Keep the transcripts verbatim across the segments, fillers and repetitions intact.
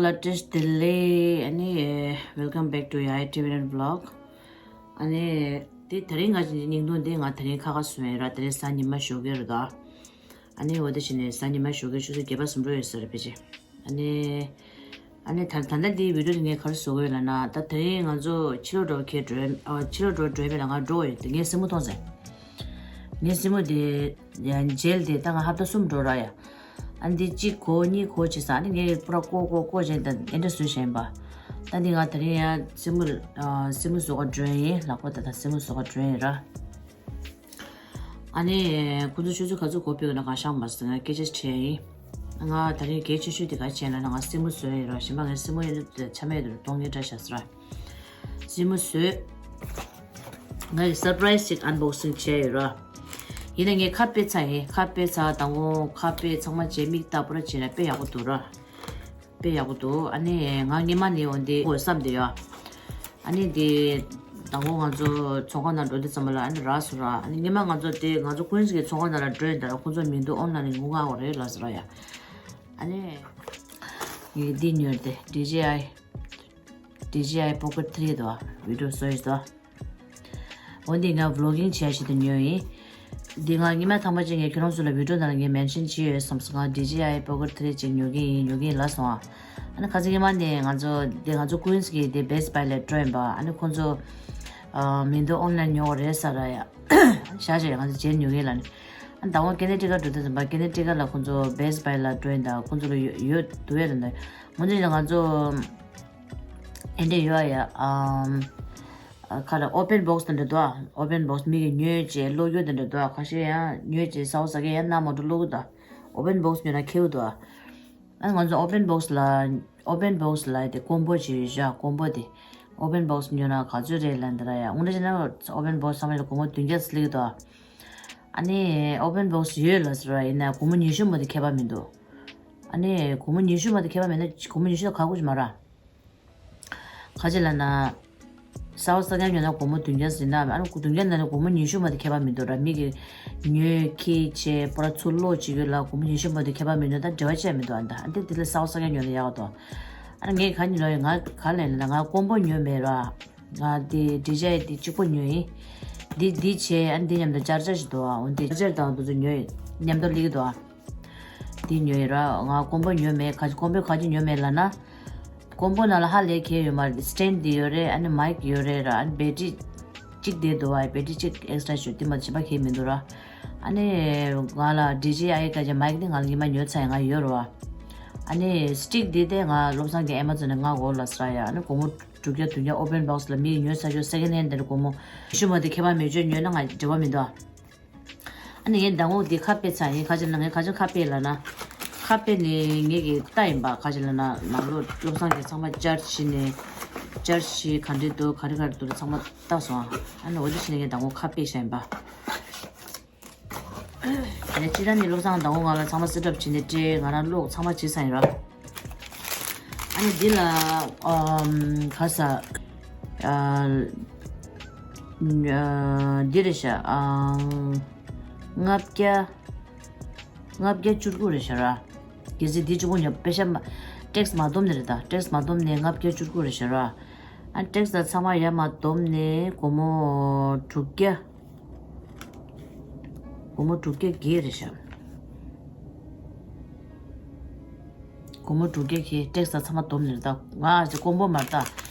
བཀྲ་ཤིས་བདེ་ལེགས། ཨ་ནི། Welcome back to Yaya T V Net Vlog. ཨ་ནི། དེ་དེ་རིང་ང་ཅི་ཉིན་དུ་འདི་ང་དེ་རིང་ཁ་ཁ་སོན་ཡིན་ར། དེ་རིང་གཟའ་ཉི་མ་ཞོགས་ཀས་རེད་ད། ཨ་ནི་འོ་དེ་བྱས་ནས་གཟའ་ཉི་མ་ཞོགས་ཀས་ཆུ་ཚོད་བརྒྱད་པ་ཟིན་འགྲོ་ཡོད་ས་རེད་ཕལ་ཆེར། ཨ་ནི། ཨ་ནི་ད་ད་ལྟ་འདིའི་བི་ཌིའོ་དེ་ངས་ག་རེ་བཟོ་གི་ཡོད་ལབ་ན། ད་དེ་རིང་ང་ཚོ་ཕྱི་ལོགས་འགྲོ་གི་འགྲོ། ཨ། ཕྱི་ལོགས་འགྲོ་འགྲོ་ཡོད་མེད་ལ་ང་འགྲོ་འོས་དེ། ངས་སེན་མོ་གཏོང་ཟེར། ངས་སེན་མོ་དེ་ཡང་མཇལ་ཏེ་ད་ང་ཧབ་ཏ་གསུམ་འགྲོ་ར་ཡ། ཨ་འདི་གཅིག་གོ་གཉིས་གོ་བྱས་ས། ཨ་ནི་ངས་པུ་ར་ཀོ་ཀོ་ཀོ་བྱས་ད་ཨེ་འདྲ་བཟོས་བཞག་ཡིན་པ། ད་འདི་ང་དེ་རིང་ཡང་སེན་མོ། ཨ། སེན་མོ་བཟོ་ག་འགྲོ་ཡིན། ལག་པ་ད་ད་སེན་མོ་བཟོ་ག་འགྲོ་ཡིན་ར། ཨ་ནི་ཁོ་ཚོ་ཆུ་ཚོད་ག་ཚོད་གོ་ཕེབས་ན་གང་ཤང་མ་སོང་། ང་སྐད་ཆ་དྲིས་ཡིན། ང་དེ་རིང་གལ་ཆེ་ཤོས་དེ་ག་བྱས་ན་ང་སེན་མོ་བཟོས་ཡིན་ར། གཞན་པ་ངའི་སེན་མོ་ཡིན་ན་ཆ་མེད་དུ་གཏོང་ངེས་འདྲ་བྱ་ས་ར། སེན་མོ་བཟོས། ང་ཡི་སར་པ་རའི་སི་ཅིག་ཨན་བོག་སིང་བྱས་ཡོད་ར། ཡིན་ན་ངས་ཁ་དཔེ་ཚར་ཡིན། ཁ་དཔེ་ཚར་དང་པོ་ཁ་དཔེ་ཚང་མ་བྱས་མིག་ལྟ་པོ་ར་བྱས་ན་དཔེ་ཡག་པོ་འདུག་ར། དཔེ་ཡག་པོ་འདུག་ཨ་ནི་ང་སྔོན་མ་ནས་འོ་འདི་དགོས་བསམ་བསྡད་ཡོད། ཨ་ནི་འདི་དང་པོ་ང་ཚོ་ཚོང་ཁང་ནང་འགྲོ་དུས་ཙམ་པ་ལ་ཨ་ནི་རག་སོང་ར། ཨ་ནི་སྔོན་མ་ང་ཚོ་དེ་ང་ཚོ་ཀུན་སི་གི་ཚོང་ཁང་ནང་ལ་འགྲོ་ཡིན་ད་ར། ཁོང་ཚོ་མི་འདུག་ཨོན་ལན་ནས་ངུ་ངག་པ་རེད་ལབ་སོང་ར་ཡ། ཨ་ནི་ངས་འདི་ཉོས་ཏེ་ཌི་ཇེ་ཨའི། ཌི་ཇེ་ཨའི་པོ་ཀེཊ་ཐི་རི་དོ། བི་ཌིའོ་བཟོ་ཡི་དོ། འོ་འདི་ང་བི་ལོག་གིང་བྱས་ཞིག་ཏུ་ཉོས་ཡིན། འདི་ང་སྔོན་མ་ཐང་པ་ཅིག་ངས་ཁྱོད་རང་ཚོ་ལ་བི་ཌིའོ་ནང་ལ་ངས་མེན་ཤན་བྱས་ཡོད་བསམ་སོང་། ང་ཌི་ཇེ་ཨའི་པོ་ཀེཊ་ཐི་རི་ཅིག་ཉོ་གི་ཡིན། ཉོ་གི་ཡིན་ལབ་སོང་ཨ། ཨ་ནི་ཁ་སང་སྔོན་མ་ནས་ང་ཚོ་འདི་ང་ཚོ་ཀུན་སི་གི་འདི་བེ་སི་བྷའི་ལ་འགྲོ་ཡིན་པ། ཨ་ནི་ཁོང་ཚོ་ཨ་མི་འདུག་ཨོན་ལན་ཉོ་བ་རེད་ས་ར་ཡ། ཤ་ཤ་ཡ་ང་ཚོ་རྗེས་ཉོ་གི་ལ་ནི། ཨ་ནི་ད་འོང་ཀེ་ནེ་ཊི་ཀ་འགྲོ་དུས་ཙམ་པ་ཀེ་ནེ་ཊི་ཀ་ལ་ཁོང་ཚོ་བེ་སི་བྷའི་ལ་འགྲོ་ཡིན་ད། ཁོང་ཚོ་ལ་ཡོད་ཡོད་འདུག་ཡ་ད་འདི། ང་ཚོ་ང་ཚོ་ཨེ་འདྲ་ཡོད་ཡ། ཨམ། ཨ་ཁ་ལ་ཨོ་པན་བོག་སི་དེ་འདྲ་འདུག་ཨ། ཨོ་པན་བོག་སི་མི་གིས་ཉོས་བྱས་ཀློག་རྒྱུ་དེ་འདྲ་འདུག་ཨ། ཁ་ཤས་ཡང་ཉོས་བྱས་ཟ་བོ་ཟ་མཁན་ཡང་སྣ་མང་པོ་ཀློག་གི་འདུག་ཨོ་པན་བོག་སི་ཉོས་ན་ཁེ་པོ་འདུག་ཨ། ཨ་ང་ཚོ་ཨོ་པན་བོག་སི་ལ། ཨོ་པན་བོག་སི་ལ་དེ་ཀོམ་པོ་ཅིག་ཡོད་བཞག་ཀོམ་པོ་དེ། ཨོ་པན་བོག་སི་ཉོས་ན་ག་ཚོད་རེད་ལབ་འདི་ར་ཡ། འོ་འདྲ་བྱས་ན་ཨོ་པན་བོག་སི་ཚང་མ་ལ་སྒོར་མོ་བདུན་བརྒྱ་ཙམ་སླེབས་ཀྱི་འདུག་ཨ། ཨ་ནི་ཨོ་པན་བོག་སི་ཡོད་ལབ་ཟེར་བ་ཡིན་ན་སྒོར་མོ་ཉི་ཤུ་མ་གཏོགས་ཁྱད་པར་མི་འདུག་ཨ་ནི་སྒོར་མོ་ཉི་ཤུ་མ་གཏོགས་ཁྱད་པར་མེད་ན་སྒོར་མོ་ཉི་ཤུ་དང་ཁ་ཁུ་ཅིག་མ་ར། ག་ཅི་ལབ་ན། ཟ་བ་ཟ་མཁན་ཉོས་ན་སྒོར་མོ་བདུན་བརྒྱ་ཟིན་ན། ཨ་ནི་བདུན་བརྒྱ་ནང་ནས་སྒོར་མོ་ཉི་ཤུ་མ་གཏོགས་ཁྱད་པར་མི་འདུག་ར། མི་གིས་ཉོས་ཁྱེར་བྱས་པོ་ར་ཚུར་སློག་བྱེད་རྒྱུ་ལ་སྒོར་མོ་ཉི་ཤུ་མ་གཏོགས་ཁྱད་པར་མི་འདུག་ད་འབྲེལ་བ་ཅི་ཡང་མི་འདུག་ཨ་ད་ཨ་འདི་འདི་ལ་ཟ་བ་ཟ་མཁན་ཉོས་ན་ཡག་འདུག་ཨ་ནི་ངས་ག་ཉོས་ལོ་ཡིན། ང་ག་ལབ་ན་ང་ཀོམ་པོ་ཉོས་མེད་ར། ང་དེ་འདི་བྱས་དེ་གཅིག་པོ་ཉོས་ཡིན། འདི་འདི་བྱས་ཨ་ནི་འདི་མཉམ་དུ་ཅར་ཅར་ཞིག་འདུག་ཨ། འོ་འདི་ཅར་ཅར་དང་དེ་ཚོ་ཉོས་ཡིན། མཉམ་དུ་སླེབས་ཀྱི་འདུག་ཨ། འདི་ཉོས་ཡིན་ར། ང་ཀོམ་པོ་ཉོས་མེད། ག་ཀོམ་པོ་ག་ཅི་ཉོས་མེད་ལབ་ན། ཀོམ་པོ་ནང་ལ་ཧ་ལས་གང་ཡང་ཡོད་མ་རེད། སི་ཊེན་ཌི་འདི་ཡོད་རེད། ཨ་ནི་མའིག་ཡོད་རེད་ར། ཨ་ནི་བེ་ཊི་རི་གཅིག་དེ་འདུག་ཨ། བེ་ཊི་རི་གཅིག་ཨེག་སི་ཊྲ་ཞིག་དེ་མ་གཞན་པ་གང་ཡང་མི་འདུག་ར། ཨ་ནི་ང་ལ་ཌི་ཇེ་ཨའི་ག་ཅི་མའིག་འདི་ང་ལ་ཉི་མ་ཉོས་ཚར་ཡིན། ང་ཡོད་རེད་བ། ཨ་ནི་སི་ཊིག་འདི་དེ་ང་བློ་བཟང་གིས་ཨེ་མ་ཛོན་ནས་མངགས་ཡོད་ལབ་ས་ར་ཡ། ཨ་ནི་སྒོར་མོ་དྲུག་བརྒྱ་བདུན་བརྒྱ་ཨོ་པན་བོག་སི་ལ་མིས་ཉོས་ཚར་ཆོག་སེ་ཀེན་ཧེན་དེ་འདྲ་སྒོར་མོ་ཉི་ཤུ་མ་གཏོགས་ཁྱད་པར་མེད་ཆོག་ཉོས་ན་ང་འབྲེལ་བ་མི་འདུག་ཨ། ཨ་ནི་ངས་མདང་དགོང་འདི་ཁ་དཔེ་ཚར་ཡིན། ག་ཅི་ལབ་ན་ངས་ག་ཅི་ཁ་དཔེ་ལབ་ན། ཁ་དཔེ་ནི་ངེད་ཀྱིས་ལྟ་ཡིན་པ། ག་ཅི་ལབ་ན་ནང་ལོགས་བློ་བཟང་གིས་ཚང་མ་ཅར་ཇི་ནས་ཅར་ཇི་ག་འདྲ་འདུག་ག་རེ་ག་རེ་འདུག་ཚང་མ་ལྟ་སོང་ཨ། ཨ་ནི་འོ་འདི་བྱས་ནས་ངས་མདང་དགོང་ཁ་དཔེ་བཞག་ཡིན་པ། ངས་སྤྱིར་བཏང་ནི་བློ་བཟང་དང་པོ་ང་ལ་ཚང་མ་སེ་ཊབ་བྱས་ནས་སྤྲད། ང་རང་ཀློག་ཚང་མ་བྱས་ཚར་ཡིན་ར། ཨ་ནི་འདི་ལ་ཨམ་ག་ས་ཨ་འདི་རེད་ཤག་ཨ་ལྔ་བརྒྱ་ལྔ་བརྒྱ་བཅུ་དགུ་རེད་ཤག་ར། གལ་སྲིད་འདི་གཅིག་པོ་ཉོ་པེ་ཤ་མ་ཊེག་སི་མ་བསྡོམས་ནས་རེད་ད། ཊེག་སི་མ་བསྡོམས་ནས་ལྔ་བརྒྱ་བཅུ་དགུ་རེད་ཤག་ར། ཨ་ཊེག་སི་དང་ཚང་མ་ཡར་མར་བསྡོམས་ནས་སྒོར་མོ་དྲུག་བརྒྱ། སྒོར་མོ་དྲུག་བརྒྱ་བརྒྱད་རེད་ཤག་སྒོར་མོ་དྲུག་བརྒྱ་བརྒྱད། ཊེག་སི་དང་ཚང་མ་བསྡོམས་ནས་རེད་ད། ང་ཅིག་ཀོམ་པོ་མ་རེད་ད།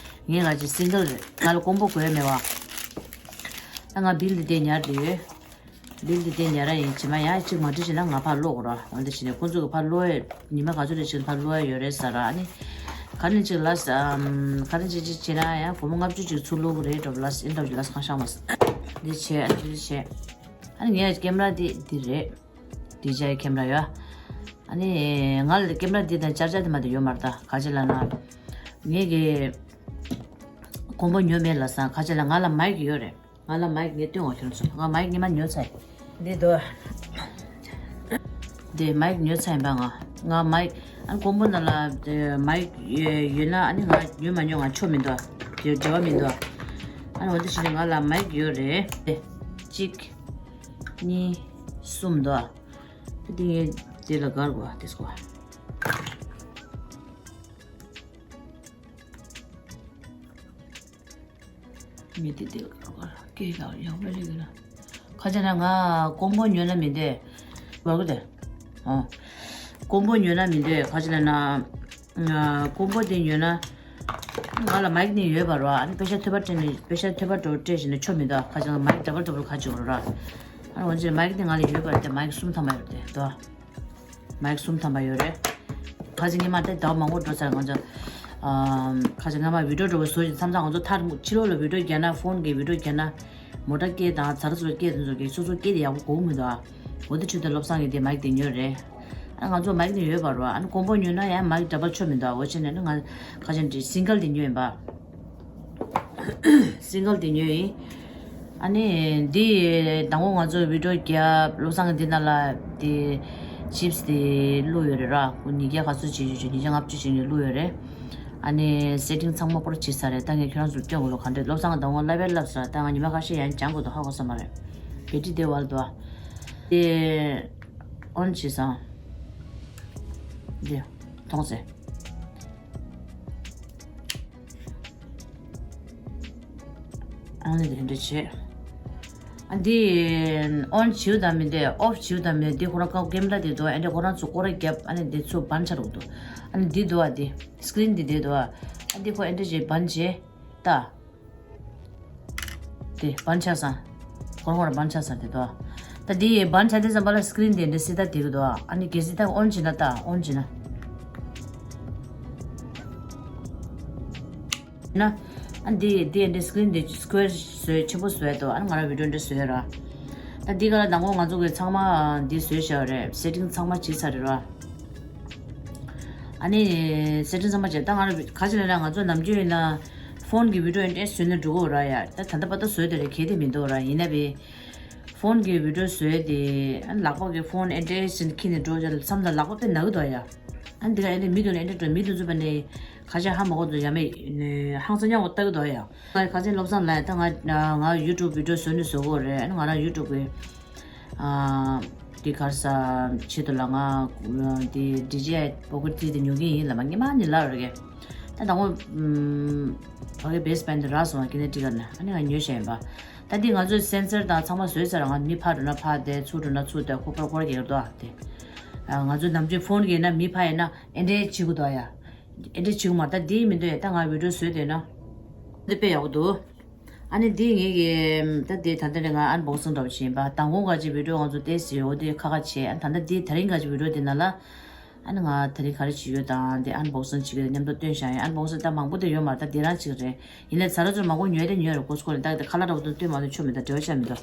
ངས་ང་ཅིག་སིང་གལ་རེད། ང་ལ་ཀོམ་པོ་དགོས་མེད་བ། ད་ང་བིལ་འདི་དེ་ཉར་དུ་ཡོད། བིལ་འདི་དེ་ཉར་ར་ཡིན། ཇི་མ་ཡང་གཅིག་མ་འགྲིག་བྱས་ན་ང་ཕར་སློག་ར། འོ་འདི་བྱས་ནས་ཁོང་ཚོ་གི་ཕར་སློག་ཡ་ཉི་མ་ག་ཚོད་རེ་བྱས་ཕར་སློག་ཡ་ཡོད་རེད་ཟེར་ར། ཨ་ནི་ག་རེ་ཅིག་ལ་ས་ག་རེ་ཅིག་ཅིག་བྱས་ན་ཡང་སྒོར་མོ་ལྔ་བཅུ་ཅིག་ཚུར་སློག་གི་རེད་འགྲོ་ལ་ཨིན་འགྲོ་ལ་ཁང་ཤང་མ་ས་འདི་བྱས། ཨ་ནི་འདི་བྱས། ཨ་ནི་ངས་ཀེམ་ར་འདི་འདི་རེད། ཌི་ཇེ་ཨའི་ཀེམ་ར་ཡོད། ཨ་ནི་ང་ལ་ཀེམ་ར་འདི་དང་ཅར་ཅར་དེ་མ་དེ་ཡོད་མ་རེད་ད། ག་ཅི་ལབ་ན་ངས་གི་ཀོམ་པོ་ཉོས་མེད་ལབ་སོང་། ག་ཅི་ལབ་ང་ལ་མའིག་ཡོད་རེད། ང་ལ་མའིག་ངས་སྟོན་འོང་ཁྱོད་ཚོ། ང་མའིག་ཉི་མ་ཉོས་ཚར། འདི་དོ། འདི་མའིག་ཉོས་ཚར་ཡིན་པ་ང་། ང་མའིག་ཨ་ནི་ཀོམ་པོ་ནང་ལ་དེ་མའིག་ཡོད་ཡོད་ན་ཨ་ནི་ང་ཉོས་མ་ཉོས་ང་ཆོ་མི་འདུག་དེ་འབྲེལ་བ་མི་འདུག་ཨ་ནི་འོ་དེ་བྱས་ནས་ང་ལ་མའིག་ཡོད་རེད། དེ་གཅིག་གཉིས། གསུམ་འདུག་དེ་ངས་དེ་ལ་དགར་དགོས་དེ་སྐོར། མི་དེ་དེ་སྐད་ཡག་ཡག་པོ་ལས་གི་ན། ཁ་ཅིག་ན་ང་ཀོང་པོ་ཉོས་ན་མི་འདོད། བ་གི་དེ། ཨོ། ཀོང་པོ་ཉོས་ན་མི་འདོད། ཁ་ཅིག་ན་ན། ཀོང་པོ་དེ་ཉོས་ན། ང་ལ་མའིག་ནི་ཡོད་པ་ར། ཨ་ནི་པེ་ཤ་ཐོད་པ་སྤྲད་ནི་པེ་ཤ་ཐོད་པ་འགྲོ་སྤྲད་བཞིན་ན་ཆོ་མི་འདུག་ཁ་ཅིག་ན་མའིག་ཌབ་བལ་ཌབ་བལ་ཁ་ཅིག་ཡོད་ར། ཨ་ནི་འོན་ཅི་མའིག་དེ་ང་ལ་ཡོད་པ་དེ་མའིག་གསུམ་ཐམ་པ་ཡོད་དེ་དོ། མའིག་གསུམ་ཐམ་པ་ཡོད་རེད། ཁ་ཅིག་ཉི་མ་དེ་ཟླ་བ་མང་པོ་འགྲོ་ཚར་ང་ཚོ། ཨམ། ཁ་ཅིག་སྔ་མ་བི་ཌིའོ་འགྲོ་བའི་བཟོ་ཞིག་མཚམས་མཚམས་ང་ཚོ་མཐར་ཕྱི་ལོགས་ལ་བི་ཌིའོ་རྒྱག་ན་ཕོན་གྱི་བི་ཌིའོ་རྒྱག་ན། མོ་ཊ་སྐད་དང་ཚ་ར་ཚུ་སྐད་དེ་ཚོ་གི་སོ་སོ་སྐད་དེ་ཡག་པོ་གོ་གི་མི་འདུག་ཨ། འོ་དེ་ཁྲིད་དེ་བློ་བཟང་གི་དེ་མའིག་དེ་ཉོས་རེད། ཨ་ང་ཚོ་མའིག་དེ་ཡོད་པ་རོ། ཨ་ནི་ཀོང་པོ་ཉོས་ན་ཡང་མའིག་ཌབ་བལ་ཆོ་མི་འདུག་ཨ། འོ་བྱས་ནས་ནི་ང་ཁ་ཅིག་སིང་གལ་དེ་ཉོས་ཡིན་པ། སིང་གལ་དེ་ཉོས་ཡིན། ཨ་ནི་འདི་དང་པོ་ང་ཚོ་བི་ཌིའོ་རྒྱབ་བློ་བཟང་གི་འདི་ནང་ལ་དེ་ཅིབ་སི་དེ་བླུགས་ཡོད་རེད་ར། ཉིས་བརྒྱ་ག་ཚོད་བྱེད་ཆོག་ཆོག་ཉིས་བརྒྱ་ལྔ་བཅུ་བྱེད་ཉོས་བླུགས་ཡོད་རེད། ཨ་ནི་སེ་ཊིང་ཚང་མ་པོར་བྱེད་ཚར་རེད། ད་ངས་ཁྱོད་རང་ཚོར་སྟོན་དགོས་ལོ་ག་འདྲ་བློ་བཟང་གི་དང་པོ་ལབ་པས་ལབ་ས་ད་ང་ཉི་མ་ཁ་ཤས་ཡང་སྦྱང་དགོས་འདུག་ཧ་གོ་ས་མ་རེད། བེ་ཊི་དེ་བར་དུ་ཨ། དེ་ཨོན་བྱེད་སང་། དེ་མཐོང་ཟེ། ཨང་ནི་དེ་འདྲ་བྱེད། ཨ་འདི་ཨོན་བྱེད་དང་མི་འདོད་ཨོཕ་བྱེད་དང་མི་འདོད་ཁོ་རང་ཀ་ཀེམ་ར་དེ་འདུག་ཨ་འདྲ་ཁོ་རང་ཚོ་སྐོར་ར་རྒྱབ་ཨ་ནི་འདི་ཚོ་བན་ཆ་རུག་འདུག་ཨ་ནི་འདི་འདུག་ཨ་འདི་སི་ཀི་རིན་འདི་འདི་འདུག་ཨ། ཨ་འདི་ཁོ་ཨ་འདྲ་བྱེད་བན་བྱེད་ད། དེ་བན་ཆ་སང་། ཁོ་རང་ཁོ་རང་བན་ཆ་སང་དེ་འདུག་ཨ། ད་འདི་བན་ཆ་དེ་ཙམ་པ་ལ་སི་ཀི་རིན་དེ་འདྲ་སི་ད་དེ་གི་འདུག་ཨ། ཨ་ནི་གལ་སྲིད་ད་ཨོན་བྱེད་ན་ད་ཨོན་བྱེད་ན། ན། ཨ་འདི་འདི་འདི་སི་ཀི་རིན་འདི་སི་ཀུ་ཝེར་བཟོས་ཆེན་པོ་བཟོས་འདུག་ཨ་ང་རང་བི་ཌིའོ་འདི་བཟོས་ར། ད་འདི་ག་ལ་དང་པོ་ང་ཚོ་གི་ཚང་མ་འདི་བཟོས་བཞག་རེད། སེ་ཊིང་ཚང་མ་བྱས་ཚར་རེད་ར། ཨ་ནི་སེ་ཊིང་ཚང་མ་བྱས་ད་ང་རང་ག་ཅི་ལ་ན་ང་ཚོ་ནམ་རྒྱུན་ཡིན་ན་ཕོན་གི་བི་ཌིའོ་འདི་བཟོས་ནས་འགྲོ་གི་ར་ཡ། ད་ད་ལྟ་བར་དུ་བཟོས་དེ་རེད་གལ་ཏེ་མི་འདུག་ར་ཡིན་ན་བི། ཕོན་གྱི་བི་ཌིའོ་བཟོས་ཏེ་ཨ་ལག་པ་གི་ཕོན་ཨེ་འདྲས་ཤིན་ཁྱི་ནས་འགྲོ་བྱ་བསམ་ད་ལག་པ་དཔེ་ན་གི་འདུག་ཡ། ཨ་འདི་ག་ཨེ་འདྲས་མི་འདུག་ནས་ཨེ་འདྲས་འགྲོ་མི་འདུག་ཚུད་པ་ནས་ཁ་ཤས་ཧ་མ་གོ་འདུག་ཡ་མེད་ཧང་སང་ཉག་གོ་ལྟ་གི་འདུག་ཡ། ང་ཁ་སང་བློ་བཟང་ལ་ད་ང་ང་ཡུ་ཊུབ་བི་ཌིའོ་བཟོ་ནི་བཟོ་གོ་རེད། ཨ་ང་རང་ཡུ་ཊུབ་གི་ཨ་འདི་གར་ས་ཆེད་དུ་ལ་ང་འདི་ཌི་ཇེ་ཨའི་པོ་ཀེཊ་ཐི་རི་དེ་ཉོ་གི་ཡིན་ལ་མ་ངེས་མ་ནི་ལ་རེད་གི། ད་དང་པོ་ཨ་ཕ་གི་བེ་སི་བན་དེ་རག་སོང་བ་ཀི་ནེ་ཊི་ཀཊ་ནས་ཨ་ནི་ང་ཉོས་བཞག་ཡིན་པ། ད་འདི་ང་ཚོས་སེན་སར་དང་ཚང་མ་བཟོས་ཚར། ང་མི་ཕར་འགྲོ་ན་ཕར་བསྡད་ཚུར་འགྲོ་ན་ཚུར་བསྡད་ཁོ་ཕར་ཁོར་རྒྱག་འདུག་ཨ། དེ་ང་ཚོ་ནམ་རྒྱུན་ཕོན་གྱི་ན་མི་ཕར་ཡིན་ན་ཨེ་འདྲའི་བྱེད་དགོས་འདུག་ཡ། ཨེ་འདྲའི་བྱེད་དགོས་མ་ད་འདི་མི་འདུག་ཡ། ད་ང་བི་ཌིའོ་བཟོས་བསྡད་ན་འདི་དཔེ་ཡག་པོ་འདུག་ཨ་ནི་འདི་ངེད་ཀྱི་ད་འདི་ད་ལྟ་ནས་ང་ཨན་བོག་སིང་འདྲ་བོ་བྱེད་ཡིན་པ། དང་གོང་ག་ཅིག་བི་ཌིའོ་ང་ཚོ་ཏོག་ཙམ་འོ་དེ་ཁ་ཁ་བྱས། ཨ་ད་ལྟ་འདི་ད་རིང་ག་ཅིག་བི་ཌིའོ་འདི་ན་ལ། ཨ་ནི་ང་དེ་རིང་ག་རེ་བྱེད་ཡོད་དང་དེ་ཨན་བོག་སིང་བྱེད་ཀྱི་མཉམ་དུ་སྟོན་བཞག་ཡིན། ཨན་བོག་སིང་ད་མང་པོ་དེ་ཡོད་མ་རེད། ད་དེ་རང་གཅིག་རེད། ཡིན་ནའི་ཚ་ར་ཚོར་མང་པོ་ཉོས་དེ་ཉོས་རེད། ཀོ་སི་ཀོ་ནས་ད་དེ་ཁ་ལག་འདྲ་བོ་དེ་སྟོན་མ་ཐུབ་ཆོ་མེད། ད་འབྲེལ་བ་ཆ་མི་འདུག་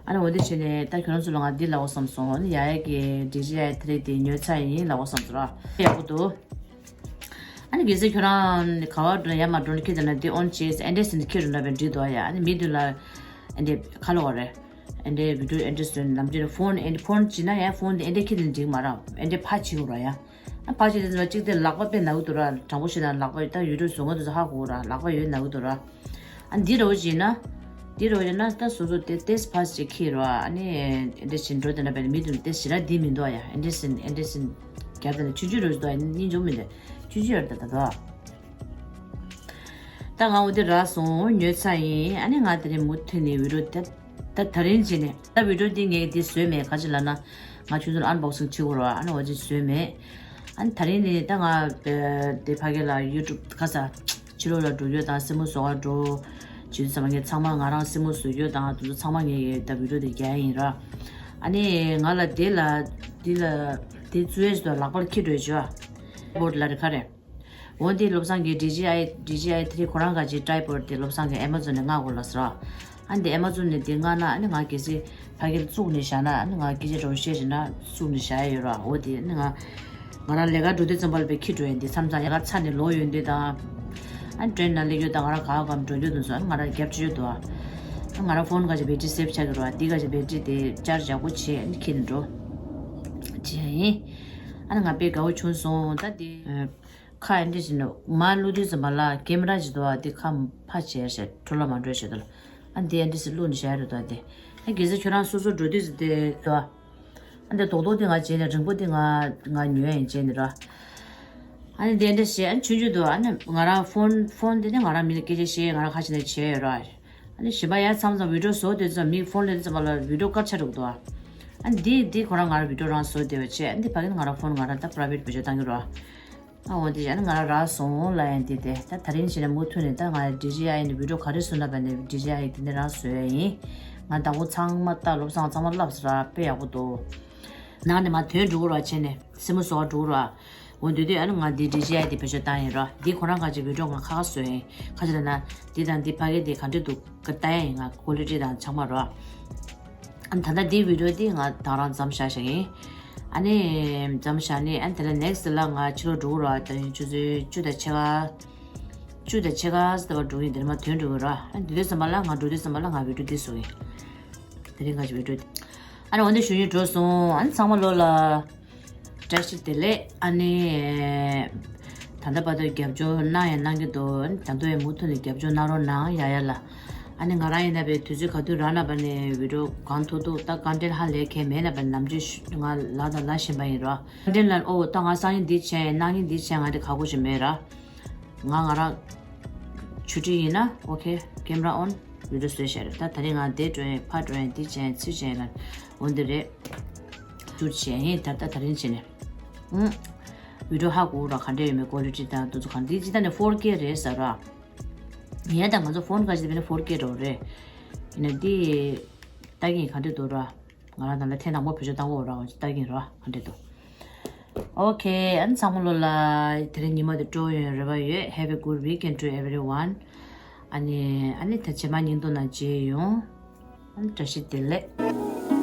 ཨ་ནི་འོ་དེ་བྱས་ནས་ད་ཁྱོད་རང་ཚོ་ལ་ང་འདི་ལབ་དགོས་བསམ་སོང་། ཨ་ནི་ཡ་ཡ་གི་ཌི་ཇེ་ཨའི་ཐི་རི་དེ་ཉོས་ཚར་ཡིན་ལབ་དགོས་བསམ་སོང་ར། ཡག་པོ་འདུག་ཨ་ནི་གལ་སྲིད་ཁྱོད་རང་ག་བ་འགྲོ་ན་ཡ་མ་འགྲོ་ན་ཁྱེད་དེ་ན་འདི་ཨོན་བྱས་ཨེ་འདྲས་ཟིན་ཁྱེད་འགྲོ་ན་བས་འགྲིག་འདུག་ཡ། ཨ་ནི་མི་འདི་ལ་ཨེ་འདྲས་ཁ་ལོ་བ་རེད། ཨེ་འདྲའི་བི་ཌིའོ་ཨེ་འདྲའི་བཟོས་ནམ་རྒྱུན་ཕོན་ཨེ་ཕོན་བྱེད་ན་ཡང་ཕོན་དེ་ཨེ་འདྲའི་ཁྱེར་ནས་འགྲིག་མ་རེད། ཨེ་འདྲའི་ཕ་བྱེད་དགོས་ར་ཡ། ཨ་ཕ་བྱེད་དེ་ཚོ་གཅིག་དེ་ལག་པ་དཔེ་ན་གི་འདུག་ར། དྲང་པོ་བཤད་ན་ལག་པ་ད་ཡུ་ཊུབ་བཟོ་ང་དེ་ཚོ་ཧ་གོ་ར། ལག་པ་ཡོད་ན་གི་འདུག་ར། ཨ་འདི་རོ་བྱེད་ན། འདི་རོ་བྱེད་ན་ད་སོ་སོ་དེ་ཏེས་ཕ་ཅིག་ཁྱེར་ར། ཨ་ནི་ཨེ་འདྲའི་བྱེད་འགྲོ་དེ་འདྲ་བས་མི་དུ་ཏེས་ཞེ་དྲག་འདི་མི་འདུག་ཡ། ཨེ་འདྲའི་ཟིན་ཨེ་འདྲའི་ཟིན་རྒྱབ་དེ་ནས་ཆུང་ཆུང་རོ་བྱེད་འདུག་ཡ། སྙིང་རྗེ་མི་འདུག་ཆུང་ཆུང་ཡོད་རེད་ད་ད་དོ། ད་ང་འོ་དེ་རག་སོང་ཉོས་ཚར་ཡིན། ཨ་ནི་ང་དེ་རིང་མུ་མཐུད་ནས་བི་ཌིའོ་དེ། ད་ད་རིང་བྱས་ནས་ད་བི་ཌིའོ་འདི་ངས་འདི་བཟོས་མེད། ག་ཅི་ལབ་ན་ང་ཆུང་ཆུང་ཨན་བོག་སིང་བྱེད་དགོས་རེད་བ། ཨ་ནི་འོ་ཅི་བཟོས་མེད། ཨ་ནི་ད་རིང་ནས་ད་ང་དེ་ཕ་གི་ལ་ཡུ་ཊུབ་ག་ས་ཕྱི་ལོགས་ལ་འགྲོ་རྒྱུ་དང་སེན་མོ་བཟོ་ག་འགྲོ་བྱེད་དུས་ཙམ་པ་ངས་ཚང་མ་ང་རང་སེན་མོ་བཟོ་རྒྱུ་དང་དེ་ཚོ་ཚང་མ་ངས་ད་བི་ཌིའོ་དེ་རྒྱག་ཡིན་ར། ཨ་ནི་ང་ལ་དེ་ལ་དེ་ལ་དེ་བཙུགས་ཡས་སུ་ལག་པར་འཁྱེར་འགྲོ་ཡས་བྱོས་ཨ། བོར་ཌི་ལ་རེ་ག་རེ། འོ་འདི་བློ་བཟང་གིས་ཌི་ཇེ་ཨའི་ཌི་ཇེ་ཨའི་ཐི་རི་ཁོ་རང་ག་ཅིག་ཊའིབ་བོར་ཌི་དེ་བློ་བཟང་གིས་ཨེ་མ་ཛོན་ནས་མངགས་དགོས་ལབ་ཟེར་བ། ཨ་འདི་ཨེ་མ་ཛོན་ནས་འདི་མངགས་ན་ཨ་ནི་ང་གལ་སྲིད་ཕ་གིར་བཙུགས་ནས་བཞག་ན་ཨ་ནི་ང་སྐད་ཆ་འདྲ་བོ་བཤད་བཞིན་ན་བཙུགས་ནས་བཞག་ཡ་ཡོད་ར། འོ་དེ་ཨ་ནི་ང་ང་རང་ལས་ཀ་འགྲོ་དུས་ཙམ་པ་ལ་དཔེ་འཁྱེར་འགྲོ་ཡ་འདི་མཚམས་མཚམས་ལས་ཀ་ཚར་ནས་ལོག་ཡོང་དུས་དང་། ཨ་ནི་ཊེན་ནང་སླེབས་ཡོད་དང་ང་རང་ག་གམ་འགྲོ་རྒྱུ་དུ་སོང་ཨ་ནི་ང་རང་རྒྱབ་ཆོག་ཡོད་དོ། ཨ་ང་རང་ཕོན་ག་ཅིག་བེ་ཊི་རི་སེབ་ཆགས་ཀྱི་ར་བ། འདི་ག་ཅིག་བེ་ཊི་རི་དེ་ཅར་ཇི་ཡག་པོ་བྱས་ཨ་ནི་འཁྱེར་ནས་འགྲོ་བྱས་ཡིན། ཨ་ནི་ང་དཔེ་དགའ་བོ་བྱུང་སོང་ད་དེ། ཁ་ཨེ་འདྲ་ཞིག་ནི་མར་བླུགས་དུས་ཙམ་པ་ལ་ཀེམ་ར་ཅིག་འདུག་ཨ། དེ་ཁ་ཕར་བྱས་ཤག་འཕྲོ་བརླག་མ་འགྲོ་ཞེས་དུ་ལ། ཨ་འདི་ཨེ་འདྲ་ཞིག་བླུགས་ནས་བཞག་རེད་འདུག་ཨ། དེ་ཨ་གལ་སྲིད་ཁྱོད་རང་སོ་སོ་འགྲོ་དུས་ཙམ་དེ་འདུག་ཨ། ཨ་འདི་རྡོག་རྡོག་དེ་ང་བྱས་ནས་རིང་པོ་དེ་ང་ང་ཉོས་ཡིན་བྱས་ནས་ར། ཨ་ནི་འདི་ཨེ་འདྲ་བྱས་ཨ་ནི་ཆུང་ཆུང་འདུག་ཨ་ནི་ང་རང་ཕོན་ཕོན་དེ་ནི་ང་རང་མི་ལ་སྐད་ཆ་བཤད་ང་རང་ཁ་ཕྱེ་ནས་བྱས་ཡོད་ར། ཨ་ནི་གཞན་པ་ཡར་མཚམས་མཚམས་བི་ཌིའོ་བཟོ་དུས་ཙམ་མིག་ཕོན་ལེན་དུས་ཙམ་པ་ལ་བི་ཌིའོ་དཀར་ཆག་འགྲོ་གི་འདུག་ཨ། ཨ་ནི་འདི་འདི་ཁོ་རང་ང་རང་བི་ཌིའོ་རང་བཟོ་བསྡད་པ་བྱས། ཨ་ནི་འདི་ཕ་གི་ནི་ང་རང་ཕོན་ང་རང་ད་པ་རའི་བེད་སྤྱོད་བཏང་གི་རོ། ཨ་འོ་འདི་བྱས་ཨ་ནི་ང་རང་རག་སོང་ལ་ཡང་འདི་དེ་ད་ད་རིང་བྱས་ནས་མུ་མཐུད་ནས་ད་ང་ཌི་ཇེ་ཨའི་ནས་བི་ཌིའོ་ག་རེ་བཟོ་ན་བ་ནས་ཌི་ཇེ་ཨའི་འདི་ནས་རང་བཟོ་ཡ་ཡིན། ང་དང་པོ་ཚང་མ་ལྟ་བློ་བཟང་ཚང་མ་བསླབས་ཟེར་ར་དཔེ་ཡག་པོ་འདུག་ནང་ནས་མ་ཐོན་འགྲོ་གི་རོ་བྱས་ནས་སེན་མོ་བཟོ་ག་འགྲོ་གི་རོ། འོ་འདི་དུས་ཨ་ནི་ང་འདི་ཌི་ཇེ་ཨའི་འདི་བེད་སྤྱོད་བཏང་ཡིན་རོ། འདི་ཁོ་རང་ག་ཅིག་བི་ཌིའོ་ང་ཁ་ཁ་བཟོས་ཡིན། ཁ་ཅིག་ལ་ན་འདི་དང་འདི་ཕ་གི་འདི་ག་འདྲ་འདུག་ག་ལྟ་ཡ་ཡིན། ང་ཀོ་ལི་ཊི་དང་ཚང་མ་རོ། ཨ་ནི་ད་ལྟ་འདི་བི་ཌིའོ་འདི་ང་དང་རང་མཚམས་བཞག་བཞག་ཡིན། ཨ་ནི་མཚམས་བཞག་ནི་ཨ་ནི་དེ་ལ་ནེག་སི་ཊི་ལ་ང་ཕྱི་ལོགས་འགྲོ་གི་རོ། ད་ཡིན་ཆུ་ཚོད་བཅུ་དང་ཕྱེད་ཀ་བཅུ་དང་ཕྱེད་ཀ་ཙམ་པ་འགྲོ་གི་ཡིན། དེ་ནས་མ་ཐོན་འགྲོ་གི་རོ། ཨ་ནི་འདི་དུས་ཙམ་པ་ལ་ང་འགྲོ་དུས་ཙམ་པ་ལ་ང་བི་ཌིའོ་འདི་བཟོ་གི་ཡིན། དེ་རིང་ང་ཅིག་བི་ཌིའོ་འདི། ཨ་ནི་འོ་འདི་ཞུ་ཡིན་འགྲོ་སོང་། ཨ་ནི་ཚང་མ་ལོ་ལ། བཀྲ་ཤིས་བདེ་ལེགས། ཨ་ནི། ད་ལྟ་བར་དུ་རྒྱབ་སྐྱོར་གནང་ཡང་གནང་གི་འདུག་ད་དུང་ཡང་མུ་མཐུད་ནས་རྒྱབ་སྐྱོར་གནང་རོགས་གནང་ཡ་ཡ་ལ། ཨ་ནི་ང་རང་ཡིན་ན་བས་དུས་ཚོད་ག་དུས་རག་ན་བ་ནས་བི་ཌིའོ་གང་ཐུབ་ཐུབ་ད་ཀོན་ཊེན་ཊི་ཧ་ལས་མཁན་མེད་ན་བ་ནམ་རྒྱུན་ང་ལ་དང་ལ་བཞིན་པ་ཡིན་རོ། ཀོན་ཊེན་ཊི་ལ་ཨོ་ད་ང་སང་ཉིན་འདི་བྱས་གནངས་ཉིན་འདི་བྱས་ང་དེ་ག་གོ་ཞིག་མེད་ར། ང་ང་རང་ཆུ་ཊི་ཡིན་ན་ཨོ་ཁེ་ཀེམ་ར་ཨོན། བི་ཌིའོ་བཟོས་བཞག་རེད། ད་ད་རིང་ང་འདི་འགྲོ་ཡིན་ཕ་འགྲོ་ཡིན་འདི་བྱས་ཡིན་ཚུར་བྱས་ཡིན་ལ་འོ་འདི་རེད། ཚུར་བྱས་ཡིན་ད་ལྟ་ད་རིང་བྱས་ནས། ཨུམ། བི་ཌིའོ་ཧ་གོ་ར་ག་འདྲ་ཡོད་མེད་ཀོ་ལི་ཊི་དང་དུ་ཚོ་གང་འདི་ཇི་ལྟ་ནས་ཕོར་ཀེ་རེད་ཟེར་ར། ངས་ད་ང་ཚོ་ཕོན་ག་ཅི་དེ་ནས་ཕོར་ཀེ་འགྲོ་རེད། ཡིན་ན་འདི་ལྟ་གིན་ག་འདྲ་འདུག་ར། ང་རང་ད་ལྟ་ཐེངས་དང་པོ་བེད་སྤྱོད་བཏང་གོ་ར་ལྟ་གིན་ར་ག་འདྲ་འདུག་ཨོ་ཁེ། ཨ་ནི་ཚང་མ་ལོ་ལ་དེ་རིང་ཉི་མ་དེ་སྤྲོ་ཡོང་རེ་བ་ཡོད། Have a good weekend to everyone. ཨ་ནི་ཨ་ནི་ད་རྗེས་མ་ཉིན་ཐོ་ན་མཇལ་ཡོང་། ཨ་ནི་བཀྲ་ཤིས་བདེ་ལེགས།